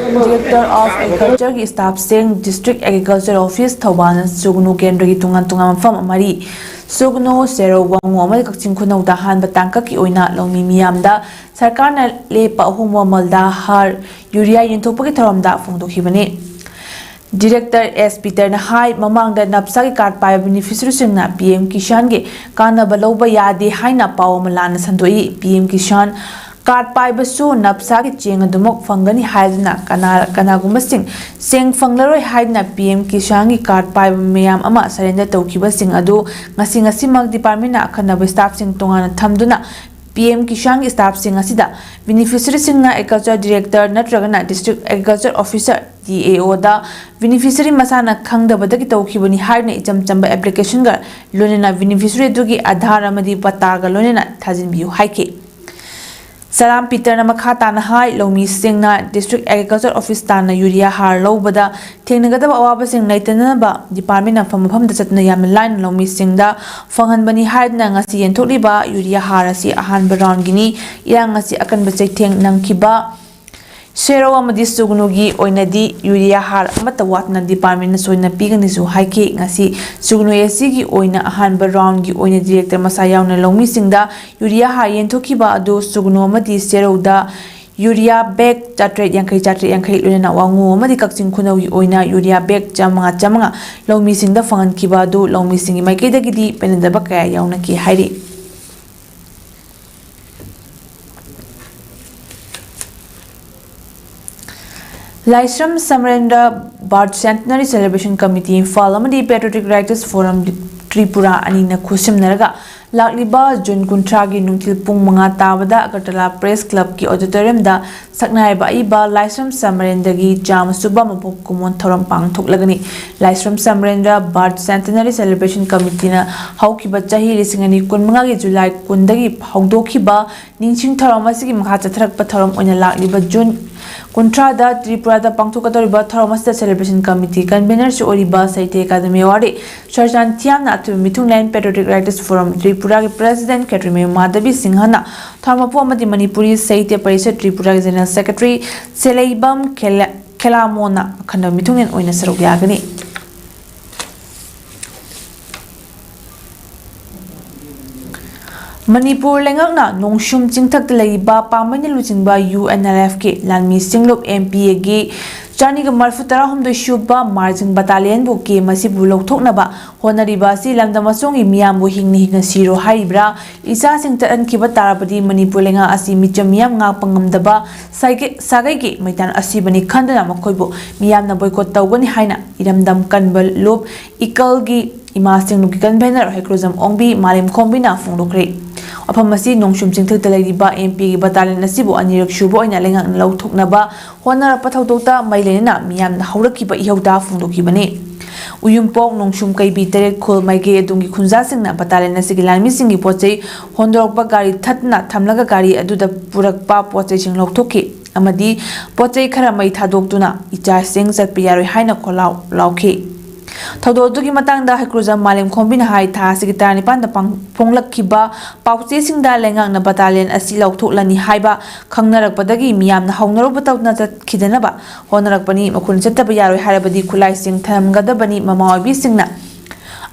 Director of Agriculture ꯒꯤ staff ꯁꯤꯡ, District Agriculture Office ꯊꯧꯕꯥꯜꯅ ꯁꯨꯒꯅꯨ ꯀꯦꯟꯗ꯭ꯔꯒꯤ ꯇꯣꯉꯥꯟ ꯇꯣꯉꯥꯟꯕ ꯃꯐꯝ ꯃꯔꯤ, ꯁꯨꯒꯅꯨ, ꯁꯦꯔꯧ, ꯋꯥꯉꯨ ꯑꯃꯗꯤ ꯀꯛꯆꯤꯡ ꯈꯨꯅꯧꯗ ꯑꯍꯥꯟꯕ ꯇꯥꯡꯀꯛꯀꯤ ꯑꯣꯏꯅ ꯂꯧꯃꯤ ꯃꯤꯌꯥꯝꯗ ꯁꯔꯀꯥꯔꯅ ꯂꯦꯞꯄ ꯑꯍꯣꯡꯕ ꯃꯃꯜꯗ ꯍꯥꯔ, ꯌꯨꯔꯤꯌꯥ ꯌꯦꯟꯊꯣꯛꯄꯒꯤ ꯊꯧꯔꯝꯗ ꯐꯣꯡꯗꯣꯛꯈꯤꯕꯅꯤ꯫ Director ꯑꯦꯁ ꯄꯤꯇꯔꯅ ꯍꯥꯏ, ꯃꯃꯥꯡꯗ ꯅꯞꯁꯥꯒꯤ card ꯄꯥꯏꯕ beneficiary ꯁꯤꯡꯅ PM ꯀꯤꯁꯥꯟꯒꯤ ꯀꯥꯟꯅꯕ ꯂꯧꯕ ꯌꯥꯗꯦ ꯍꯥꯏꯅ ꯄꯥꯎ ꯑꯃ ꯂꯥꯟꯅ ꯁꯟꯗꯣꯛꯏ꯫ PM ꯀꯤꯁꯥꯟ card ꯄꯥꯏꯕꯁꯨ ꯅꯞꯁꯥꯒꯤ ꯆꯦꯡ ꯑꯗꯨꯃꯛ ꯐꯪꯒꯅꯤ ꯍꯥꯏꯗꯨꯅ ꯀꯅꯥ-, ꯀꯅꯥꯒꯨꯝꯕꯁꯤꯡ ꯆꯦꯡ ꯐꯪꯂꯔꯣꯏ ꯍꯥꯏꯗꯨꯅ PM ꯀꯤꯁꯥꯟꯒꯤ card ꯄꯥꯏꯕ ꯃꯤꯌꯥꯝ ꯑꯃ surrender ꯇꯧꯈꯤꯕꯁꯤꯡ ꯑꯗꯨ ꯉꯁꯤ ꯉꯁꯤꯃꯛ department ꯅ ꯑꯈꯟꯅꯕ staff ꯁꯤꯡ ꯇꯣꯉꯥꯟꯅ ꯊꯝꯗꯨꯅ PM ꯀꯤꯁꯥꯟꯒꯤ staff ꯁꯤꯡ ꯑꯁꯤꯗ beneficiary ꯁꯤꯡꯅ Agriculture Director ꯅꯠꯇ꯭ꯔꯒꯅ District Agriculture Officer, DAO ꯗ beneficiary ꯃꯁꯥꯅ ꯈꯪꯗꯕꯗꯒꯤ ꯇꯧꯈꯤꯕꯅꯤ ꯍꯥꯏꯗꯨꯅ ꯏꯆꯝ ꯆꯝꯕ application ꯒ ꯂꯣꯏꯅꯅ beneficiary ꯑꯗꯨꯒꯤ ꯑꯙꯥꯔ ꯑꯃꯗꯤ ꯄꯇꯥꯒ ꯂꯣꯏꯅꯅ ꯊꯥꯖꯤꯟꯕꯤꯌꯨ ꯍꯥꯏꯈꯤ꯫ ꯁꯂꯥꯝ ꯄꯤꯇꯔꯅ ꯃꯈꯥ ꯇꯥꯅ ꯍꯥꯏ, ꯂꯧꯃꯤꯁꯤꯡꯅ District Agriculture Office ꯇꯥꯟꯅ ꯌꯨꯔꯤꯌꯥ ꯍꯥꯔ ꯂꯧꯕꯗ ꯊꯦꯡꯅꯒꯗꯕ ꯑꯋꯥꯕꯁꯤꯡ ꯂꯩꯇꯅꯕ department ꯅ ꯃꯐꯝ ꯃꯐꯝꯗ ꯆꯠꯇꯨꯅ ꯌꯥꯝꯅ ꯂꯥꯏꯅ ꯂꯧꯃꯤꯁꯤꯡꯗ ꯐꯪꯍꯟꯕꯅꯤ ꯍꯥꯏꯗꯨꯅ ꯉꯁꯤ ꯌꯦꯟꯊꯣꯛꯂꯤꯕ ꯌꯨꯔꯤꯌꯥ ꯍꯥꯔ ꯑꯁꯤ ꯑꯍꯥꯟꯕ round ꯒꯤꯅꯤ꯫ ꯏꯔꯥꯡ ꯑꯁꯤ ꯑꯀꯟꯕ ꯆꯩꯊꯦꯡ ꯅꯪꯈꯤꯕ ꯁꯦꯔꯧ ꯑꯃꯗꯤ ꯁꯨꯒꯅꯨꯒꯤ ꯑꯣꯏꯅꯗꯤ ꯌꯨꯔꯤꯌꯥ ꯍꯥꯔ ꯑꯃꯠꯇ ꯋꯥꯠꯇꯅ ꯗꯤꯄꯥꯔꯠꯃꯦꯟꯅ ꯁꯣꯏꯗꯅ ꯄꯤꯒꯅꯤꯁꯨ ꯍꯥꯏꯈꯤ꯫ ꯉꯁꯤ ꯁꯨꯒꯅꯨ ꯑꯦꯁꯤꯒꯤ ꯑꯣꯏꯅ ꯑꯍꯥꯟꯕ ꯔꯥꯎꯟꯒꯤ ꯑꯣꯏꯅ ꯗꯤꯔꯦꯛꯇꯔ ꯃꯁꯥ ꯌꯥꯎꯅ ꯂꯧꯃꯤꯁꯤꯡꯗ ꯌꯨꯔꯤꯌꯥ ꯍꯥꯔ ꯌꯦꯟꯊꯣꯛꯈꯤꯕ ꯑꯗꯨ ꯁꯨꯒꯅꯨ ꯑꯃꯗꯤ ꯁꯦꯔꯧꯗ ꯌꯨꯔꯤꯌꯥ ꯕꯦꯒ ꯆꯥꯇ꯭ꯔꯦꯠ ꯌꯥꯡꯈꯩ, ꯆꯥꯇ꯭ꯔꯦꯠ ꯌꯥꯡꯈꯩ, ꯂꯣꯏꯅꯅ ꯋꯥꯉꯨ ꯑꯃꯗꯤ ꯀꯛꯆꯤꯡ ꯈꯨꯅꯧꯒꯤ ꯑꯣꯏꯅ ꯌꯨꯔꯤꯌꯥ ꯕꯦꯒ ꯆꯥꯝꯃꯉꯥ, ꯆꯥꯝꯃꯉꯥ ꯂꯧꯃꯤꯁꯤꯡꯗ ꯐꯪꯍꯟꯈꯤꯕ ꯑꯗꯨ ꯂꯧꯃꯤꯁꯤꯡꯒꯤ ꯃꯥꯏꯀꯩꯗꯒꯤꯗꯤ ꯄꯦꯟꯅꯗꯕ ꯀꯌꯥ ꯌꯥꯎꯅꯈꯤ ꯍꯥꯏꯔꯤ꯫ ꯂꯥꯏꯁ꯭ꯔꯝ ꯁꯃꯔꯦꯟꯗ꯭ꯔ ꯕꯥꯔꯠ ꯁꯦꯟꯇꯅꯔꯤ ꯁꯦꯂꯦꯕ꯭ꯔꯦꯁꯟ ꯀꯃꯤꯇꯤ ꯏꯝꯐꯥꯜ ꯑꯃꯗꯤ ꯄꯦꯇ꯭ꯔꯣꯇꯤꯛ ꯔꯥꯏꯇꯔꯁ ꯐꯣꯔꯝ ꯇ꯭ꯔꯤꯄꯨꯔꯥ ꯑꯅꯤꯅ ꯈꯨꯠꯁꯝꯅꯔꯒ ꯂꯥꯛꯂꯤꯕ ꯖꯨꯟ ꯀꯨꯟꯊ꯭ꯔꯥꯒꯤ ꯅꯨꯡꯊꯤꯜ ꯄꯨꯡ ꯃꯉꯥ ꯇꯥꯕꯗ ꯑꯒꯔꯇꯂꯥ ꯄ꯭ꯔꯦꯁ ꯀ꯭ꯂꯕꯀꯤ ꯑꯣꯗꯤꯇꯣꯔꯤꯌꯝꯗ ꯁꯛꯅꯥꯏꯔꯕ ꯑꯏꯕ ꯂꯥꯏꯁ꯭ꯔꯝ ꯁꯃꯔꯦꯟꯗ꯭ꯔꯒꯤ ꯆꯥꯝꯃ ꯁꯨꯕ ꯃꯄꯣꯛ ꯀꯨꯝꯑꯣꯟ ꯊꯧꯔꯝ ꯄꯥꯡꯊꯣꯛꯂꯒꯅꯤ꯫ ꯂꯥꯏꯁ꯭ꯔꯝ ꯁꯃꯔꯦꯟꯗ꯭ꯔ ꯕꯥꯔꯠ ꯁꯦꯟꯇꯅꯔꯤ ꯁꯦꯂꯦꯕ꯭ꯔꯦꯁꯟ ꯀꯃꯤꯇꯤꯅ ꯍꯧꯈꯤꯕ ꯆꯍꯤ ꯂꯤꯁꯤꯡ ꯑꯅꯤ ꯀꯨꯟꯃꯉꯥꯒꯤ ꯖꯨꯂꯥꯏ ꯀꯨꯟꯗꯒꯤ ꯍꯧꯗꯣꯛꯈꯤꯕ ꯅꯤꯡꯁꯤꯡ ꯊꯧꯔꯝ ꯑꯁꯤꯒꯤ ꯃꯈꯥ ꯆꯠꯊꯔꯛꯄ ꯊꯧꯔꯝ ꯑꯣꯏꯅ ꯂꯥꯛꯂꯤꯕ ꯖꯨꯟ ꯀꯨꯟꯊ꯭ꯔꯥꯗ ꯇ꯭ꯔꯤꯄꯨꯔꯥꯗ ꯄꯥꯡꯊꯣꯛꯀꯗꯧꯔꯤꯕ ꯊꯧꯔꯝ ꯑꯁꯤꯗ ꯁꯦꯂꯦꯕ꯭ꯔꯦꯁꯟ ꯀꯃꯤꯇꯤ ꯀꯟꯚꯦꯅꯔꯁꯨ ꯑꯣꯏꯔꯤꯕ ꯁꯥꯍꯤꯇ꯭ꯌ ꯑꯦꯀꯥꯗꯃꯤ ꯑꯦꯋꯥꯔꯗꯤ ꯁꯔꯆꯥꯟ ꯊꯤꯌꯥꯝꯅ ꯑꯊꯣꯏꯕ ꯃꯤꯊꯨꯡꯂꯦꯟ ꯄꯦꯇ꯭ꯔꯣꯇꯤꯛ ꯔꯥꯏꯇꯔꯁ ꯐꯣꯔꯝ ꯇ꯭ꯔꯤꯄꯨꯔꯥꯒꯤ ꯄ꯭ꯔꯦꯁꯤꯗꯦꯟꯠ ꯈꯦꯇ꯭ꯔꯤꯃꯌꯨꯝ ꯃꯥꯙꯕꯤ ꯁꯤꯡꯍꯅ ꯊꯧꯔꯝ ꯃꯄꯨ ꯑꯃꯗꯤ ꯃꯅꯤꯄꯨꯔꯤ ꯁꯥꯍꯤꯇ꯭ꯌ ꯄꯔꯤꯁꯠ ꯇ꯭ꯔꯤꯄꯨꯔꯥꯒꯤ ꯖꯦꯅꯔꯦꯜ ꯁꯦꯀ꯭ꯔꯦꯇꯔꯤ ꯁꯦꯂꯩꯕꯝ ꯈꯦꯂꯥ-, ꯈꯦꯂꯥꯃꯣꯅ ꯑꯈꯟꯅꯕ ꯃꯤꯊꯨꯡꯂꯦꯟ ꯑꯣꯏꯅ ꯁꯔꯨꯛ ꯌꯥꯒꯅꯤ꯫ ꯃꯅꯤꯄꯨꯔ ꯂꯩꯉꯥꯛꯅ ꯅꯣꯡꯁꯨꯝ ꯆꯤꯡꯊꯛꯇ ꯂꯩꯔꯤꯕ ꯄꯥꯝꯕꯩꯅ ꯂꯨꯆꯤꯡꯕ ꯌꯨ ꯑꯦꯟ ꯑꯦꯜ ꯑꯦꯐꯀꯤ ꯂꯥꯟꯃꯤ ꯁꯤꯡꯂꯨꯞ ꯑꯦꯝ ꯄꯤ ꯑꯦꯒꯤ ꯆꯅꯤꯒ ꯃꯔꯤꯐꯨ ꯇꯔꯥꯍꯨꯝꯗꯣꯏ ꯁꯨꯕ ꯃꯥꯔꯆꯤꯡ ꯕꯇꯥꯂꯤꯌꯟꯕꯨ ꯀꯦꯝ ꯑꯁꯤꯕꯨ ꯂꯧꯊꯣꯛꯅꯕ ꯍꯣꯠꯅꯔꯤꯕ ꯑꯁꯤ ꯂꯝꯗꯝ ꯑꯁꯣꯝꯒꯤ ꯃꯤꯌꯥꯝꯕꯨ ꯍꯤꯡꯅ ꯍꯤꯡꯅ ꯁꯤꯔꯣ ꯍꯥꯏꯔꯤꯕ꯭ꯔꯥ, ꯏꯆꯥꯁꯤꯡ ꯆꯠꯍꯟꯈꯤꯕ ꯇꯥꯔꯕꯗꯤ ꯃꯅꯤꯄꯨꯔ ꯂꯩꯉꯥꯛ ꯑꯁꯤ ꯃꯤꯆꯝ ꯃꯤꯌꯥꯝ ꯉꯥꯛꯄ ꯉꯝꯗꯕ ꯁꯥꯏꯒꯩ-, ꯁꯥꯒꯩꯒꯤ ꯃꯩꯇꯥꯟ ꯑꯁꯤꯕꯅꯤ ꯈꯟꯗꯨꯅ ꯃꯈꯣꯏꯕꯨ ꯃꯤꯌꯥꯝꯅ ꯕꯣꯏꯀꯣꯠ ꯇꯧꯒꯅꯤ ꯍꯥꯏꯅ ꯏꯔꯝꯗꯝ ꯀꯟꯕ ꯂꯨꯞ ꯏꯀꯜꯒꯤ ꯏꯃꯥ ꯁꯤꯡꯂꯨꯞꯀꯤ ꯀꯟꯚꯦꯅꯔ ꯍꯩꯀ꯭ꯔꯨꯖꯝ ꯑꯣꯡꯕꯤ ꯃꯥꯂꯦꯝ ꯈꯣꯝꯕꯤꯅ ꯐꯣꯡꯗꯣꯛꯈ꯭ꯔꯦ꯫ ꯋꯥꯐꯝ ꯑꯁꯤ ꯅꯣꯡꯁꯨꯝ ꯆꯤꯡꯊꯛꯇ ꯂꯩꯔꯤꯕ ꯑꯦꯝ ꯄꯤꯒꯤ ꯕꯇꯥꯂꯤꯌꯟ ꯑꯁꯤꯕꯨ ꯑꯅꯤꯔꯛ ꯁꯨꯕ ꯑꯣꯏꯅ ꯂꯩꯉꯥꯛꯅ ꯂꯧꯊꯣꯛꯅꯕ ꯍꯣꯠꯅꯔꯛꯄ ꯊꯧꯗꯣꯛꯇ ꯃꯔꯤ ꯂꯩꯅꯅ ꯃꯤꯌꯥꯝꯅ ꯍꯧꯔꯛꯈꯤꯕ ꯏꯍꯧꯗ ꯐꯣꯡꯗꯣꯛꯈꯤꯕꯅꯤ꯫ ꯎꯌꯨꯝꯄꯣꯛ, ꯅꯣꯡꯁꯨꯝ, ꯀꯩꯕꯤ, ꯇꯔꯦꯠꯈꯣꯜ ꯃꯥꯏꯀꯩ ꯑꯗꯣꯝꯒꯤ ꯈꯨꯟꯖꯥꯁꯤꯡꯅ ꯕꯇꯥꯂꯤꯌꯟ ꯑꯁꯤꯒꯤ ꯂꯥꯟꯃꯤꯁꯤꯡꯒꯤ ꯄꯣꯠ ꯆꯩ ꯍꯣꯟꯗꯣꯔꯛꯄ ꯒꯥꯔꯤ ꯊꯠꯇꯨꯅ ꯊꯝꯂꯒ ꯒꯥꯔꯤ ꯑꯗꯨꯗ ꯄꯨꯔꯛꯄ ꯄꯣꯠ ꯆꯩꯁꯤꯡ ꯂꯧꯊꯣꯛꯈꯤ ꯑꯃꯗꯤ ꯄꯣꯠ ꯆꯩ ꯈꯔ ꯃꯩ ꯊꯥꯗꯣꯛꯇꯨꯅ ꯏꯆꯥꯁꯤꯡ ꯆꯠꯄ ꯌꯥꯔꯣꯏ ꯍꯥꯏꯅ ꯈꯣꯜꯂꯥꯎ ꯂꯥꯎꯈꯤ꯫ ꯊꯧꯗꯣꯛ ꯑꯗꯨꯒꯤ ꯃꯇꯥꯡꯗ ꯍꯩꯀ꯭ꯔꯨꯖꯝ ꯃꯥꯂꯦꯝ ꯈꯣꯝꯕꯤꯅ ꯍꯥꯏ, ꯊꯥ ꯑꯁꯤꯒꯤ ꯇꯔꯥꯅꯤꯄꯥꯟꯗ ꯄꯥꯡ-, ꯐꯣꯡꯂꯛꯈꯤꯕ ꯄꯥꯎꯆꯦꯁꯤꯡꯗ ꯂꯩꯉꯥꯛꯅ ꯕꯇꯥꯂꯤꯌꯟ ꯑꯁꯤ ꯂꯧꯊꯣꯛꯂꯅꯤ ꯍꯥꯏꯕ ꯈꯪꯅꯔꯛꯄꯗꯒꯤ ꯃꯤꯌꯥꯝꯅ ꯍꯧꯅꯔꯨꯕ ꯇꯧꯗꯅ ꯆꯠꯈꯤꯗꯅꯕ ꯍꯣꯠꯅꯔꯛꯄꯅꯤ꯫ ꯃꯈꯣꯏꯅ ꯆꯠꯇꯕ ꯌꯥꯔꯣꯏ ꯍꯥꯏꯔꯕꯗꯤ ꯈꯨꯠꯂꯥꯏꯁꯤꯡ ꯊꯅꯝꯒꯗꯕꯅꯤ꯫ ꯃꯃꯥ ꯑꯣꯏꯕꯤꯁꯤꯡꯅ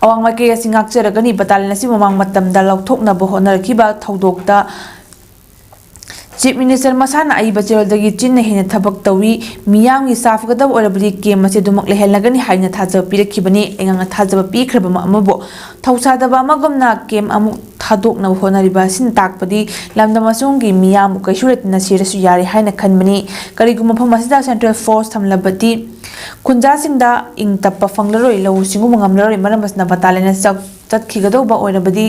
ꯑꯋꯥꯡ ꯃꯥꯏꯀꯩ ꯑꯁꯤ ꯉꯥꯛꯆꯔꯒꯅꯤ꯫ ꯕꯇꯥꯂꯤꯌꯟ ꯑꯁꯤ ꯃꯃꯥꯡ ꯃꯇꯝꯗ ꯂꯧꯊꯣꯛꯅꯕ ꯍꯣꯠꯅꯔꯛꯈꯤꯕ ꯊꯧꯗꯣꯛꯇ Chief Minister ꯃꯁꯥꯅ ꯑꯏꯕ ꯆꯦꯔꯣꯜꯗꯒꯤ ꯆꯤꯟꯅ ꯍꯦꯟꯅ ꯊꯕꯛ ꯇꯧꯏ꯫ ꯃꯤꯌꯥꯝꯒꯤ ꯁꯥꯐꯒꯗꯕ ꯑꯣꯏꯔꯕꯗꯤ ꯀꯦꯝ ꯑꯁꯤ ꯑꯗꯨꯃꯛ ꯂꯩꯍꯜꯂꯒꯅꯤ ꯍꯥꯏꯅ ꯊꯥꯖꯕ ꯄꯤꯔꯛꯈꯤꯕꯅꯤ꯫ ꯂꯩꯉꯥꯛꯅ ꯊꯥꯖꯕ ꯄꯤꯈ꯭ꯔꯕ ꯑꯃꯕꯨ ꯊꯧꯁꯥꯗꯕ ꯑꯃꯒꯨꯝꯅ ꯀꯦꯝ ꯑꯃꯨꯛ ꯊꯥꯗꯣꯛꯅꯕ ꯍꯣꯠꯅꯔꯤꯕ ꯑꯁꯤꯅ ꯇꯥꯛꯄꯗꯤ ꯂꯝꯗꯝ ꯑꯁꯣꯝꯒꯤ ꯃꯤꯌꯥꯝꯕꯨ ꯀꯩꯁꯨ ꯂꯩꯇꯅ ꯁꯤꯔꯁꯨ ꯌꯥꯔꯦ ꯍꯥꯏꯅ ꯈꯟꯕꯅꯤ꯫ ꯀꯔꯤꯒꯨꯝꯕ ꯃꯐꯝ ꯑꯁꯤꯗ Central Force ꯊꯝꯂꯕꯗꯤ ꯈꯨꯟꯖꯥꯁꯤꯡꯗ ꯏꯪ ꯇꯞꯄ ꯐꯪꯂꯔꯣꯏ, ꯂꯧꯎ ꯁꯤꯡꯎꯕ ꯉꯝꯂꯔꯣꯏ꯫ ꯃꯔꯝ ꯑꯁꯤꯅ ꯕꯇꯥꯂꯤꯌꯟ ꯑꯁꯤ ꯆꯠꯈꯤꯒꯗꯧꯕ ꯑꯣꯏꯔꯕꯗꯤ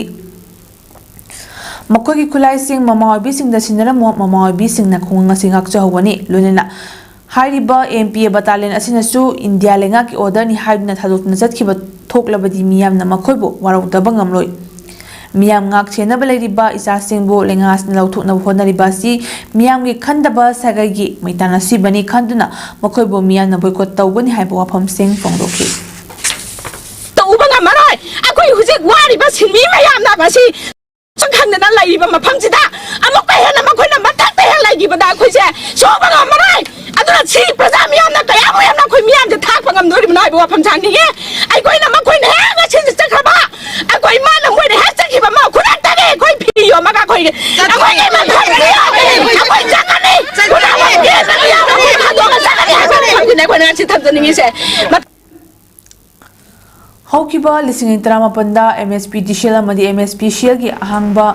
ꯃꯈꯣꯏꯒꯤ ꯈꯨꯠꯂꯥꯏꯁꯤꯡ ꯃꯃꯥ ꯑꯣꯏꯕꯤꯁꯤꯡꯗ ꯁꯤꯟꯅꯔꯝꯃꯨ꯫ ꯃꯃꯥ ꯑꯣꯏꯕꯤꯁꯤꯡꯅ ꯈꯨꯡꯒꯪ ꯑꯁꯤ ꯉꯥꯛꯆꯍꯧꯒꯅꯤ꯫ ꯂꯣꯏꯅꯅ ꯍꯥꯏꯔꯤꯕ ꯑꯦꯝ ꯄꯤ ꯑꯦ ꯕꯇꯥꯂꯤꯌꯟ ꯑꯁꯤꯅꯁꯨ ꯏꯟꯗꯤꯌꯥ ꯂꯩꯉꯥꯛꯀꯤ ꯑꯣꯔꯗꯔꯅꯤ ꯍꯥꯏꯗꯨꯅ ꯊꯥꯗꯣꯛꯇꯨꯅ ꯆꯠꯈꯤꯕ ꯊꯣꯛꯂꯕꯗꯤ ꯃꯤꯌꯥꯝꯅ ꯃꯈꯣꯏꯕꯨ ꯋꯥꯔꯧꯗꯕ ꯉꯝꯂꯣꯏ꯫ ꯃꯤꯌꯥꯝ ꯉꯥꯛ ꯁꯦꯟꯅꯕ ꯂꯩꯔꯤꯕ ꯏꯆꯥꯁꯤꯡꯕꯨ ꯂꯩꯉꯥꯛꯁꯤꯅ ꯂꯧꯊꯣꯛꯅꯕ ꯍꯣꯠꯅꯔꯤꯕ ꯑꯁꯤ ꯃꯤꯌꯥꯝꯒꯤ ꯈꯟꯗꯕ ꯁꯥꯒꯩꯒꯤ ꯃꯩꯇꯥꯟ ꯑꯁꯤꯕꯅꯤ ꯈꯟꯗꯨꯅ ꯃꯈꯣꯏꯕꯨ ꯃꯤꯌꯥꯝꯅ ꯕꯣꯏꯀꯣꯠ ꯇꯧꯒꯅꯤ ꯍꯥꯏꯕ ꯋꯥꯐꯝꯁꯤꯡ ꯐꯣꯡꯗꯣꯛꯈꯤ꯫ ꯇꯧꯕ ꯉꯝꯃꯔꯣꯏ꯫ ꯑꯩꯈꯣꯏ ꯍꯧꯖꯤꯛ ꯋꯥꯔꯤꯕ ꯁꯤꯟꯃꯤ ꯃꯌꯥꯝꯅ ꯃꯁꯤ ꯁꯨꯝ ꯈꯪꯗꯅ ꯂꯩꯔꯤꯕ ꯃꯐꯝꯁꯤꯗ ꯑꯃꯨꯛꯀ ꯍꯦꯟꯅ ꯃꯈꯣꯏꯅ ꯃꯊꯛꯇ ꯍꯦꯛ ꯂꯩꯈꯤꯕꯗ ꯑꯩꯈꯣꯏꯁꯦ ꯁꯨꯕ ꯉꯝꯃꯔꯣꯏ꯫ ꯑꯗꯨꯅ ꯁꯤ ꯄ꯭ꯔꯖꯥ ꯃꯤꯌꯥꯝꯅ ꯀꯌꯥꯃꯨꯛ ꯌꯥꯝꯅ ꯑꯩꯈꯣꯏ ꯃꯤꯌꯥꯝꯁꯦ ꯊꯥꯛꯄ ꯉꯝꯗꯣꯔꯤꯕꯅꯣ ꯍꯥꯏꯕ ꯋꯥꯐꯝ ꯁꯥꯅꯤꯡꯉꯤ꯫ ꯑꯩꯈꯣꯏꯅ ꯃꯈꯣꯏꯅ ꯍꯦꯛ ꯉꯁꯤꯁꯦ ꯆꯠꯈ꯭ꯔꯕ, ꯑꯩꯈꯣꯏ ꯏꯃꯥꯅ ꯃꯣꯏꯅ ꯍꯦꯛ ꯆꯠꯈꯤꯕ ꯑꯃ ꯈꯨꯗꯛꯇꯅꯤ ꯑꯩꯈꯣꯏ ꯐꯤ ꯌꯣꯝꯃꯒ ꯑꯩꯈꯣꯏꯒꯤ ꯑꯩꯈꯣꯏꯒꯤ ꯃꯊꯛꯇꯅꯤ ꯑꯩꯈꯣꯏ ꯆꯪꯒꯅꯤ꯫ ꯈꯨꯗꯛ ꯑꯃ ꯄꯤꯔꯒꯅꯤ ꯑꯩꯈꯣꯏ ꯊꯥꯗꯣꯛꯑꯒ ꯆꯠꯀꯅꯤ ꯍꯥꯏꯕ ꯋꯥꯐꯝꯁꯤꯅꯤ ꯑꯩꯈꯣꯏꯅ ꯉꯁꯤ ꯊꯝꯖꯅꯤꯡꯉꯤꯁꯦ꯫ ꯍꯧꯈꯤꯕ ꯂꯤꯁꯤꯡ ꯑꯅꯤ ꯇꯔꯥꯃꯥꯄꯟꯗ ꯑꯦꯝ ꯑꯦꯁ ꯄꯤ ꯗꯤ ꯁꯤ ꯑꯦꯜ ꯑꯃꯗꯤ ꯑꯦꯝ ꯑꯦꯁ ꯄꯤ ꯁꯤ ꯑꯦꯜꯒꯤ ꯑꯍꯥꯡꯕ